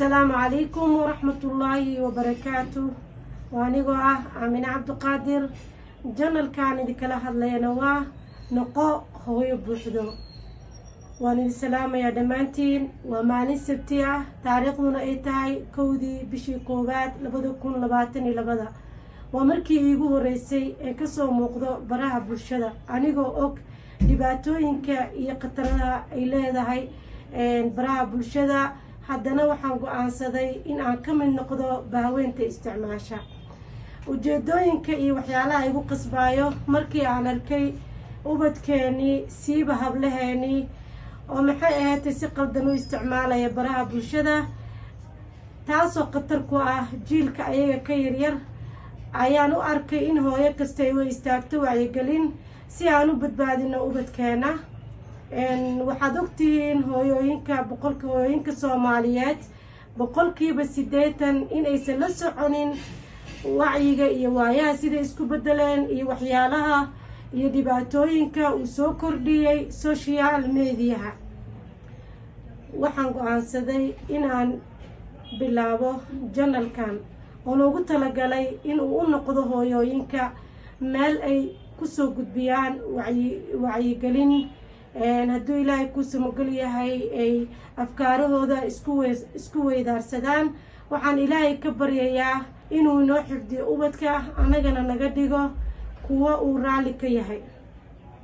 Asalaamu calaykum waraxmatullaahi wabarakaatu. Waa anigoo ah Aamine Cabdiqaadir. Channelkaan idinkala hadlayana waa Noqo Hooyo Buuxdo. Waan idin salaamayaa dhammaantiin. Waa maalin Sabti ah, taariikhduna ay tahay 1-dii bishii 1 2022. Waa markii iigu horreysay ee kasoo muuqdo baraha bulshada, anigoo og dhibaatooyinka iyo khatarada ay leedahay baraha bulshada. Haddana waxaan go-aansaday in aan ka mid noqdo bahweynta isticmaasha. Ujeedooyinka iyo waxyaalaha igu qasbaayo, markii aan arkay ubadkeenii, siiba hablaheenii, oo maxay ahaatay si qaldan u isticmaalaya baraha bulshada, taasoo khatar ku ah jiilka ayaga ka yaryar, ayaan u arkay in hooyo kasta ay u istaagto wacyigelin si aan u badbaadino ubadkeena. Waxaad ogtihiin hooyooyinka, boqolka hooyooyinka Soomaaliyeed, 80% inaysan la soconin wacyiga iyo waayaha siday isku bedeleen iyo waxyaalaha iyo dhibaatooyinka uu soo kordhiyey social mediaha. Waxaan go-aansaday inaan bilaabo channelkan oo loogu talagalay inuu u noqdo hooyooyinka meel ay kusoo gudbiyaan wacyigelin, hadduu Ilaahay kuu samogol yahay, ay afkaarahooda isku weydaarsadaan. Waxaan Ilaahay ka baryayaa inuu inoo xifdiyo ubadka, annagana naga dhigo kuwo uu raalli ka yahay.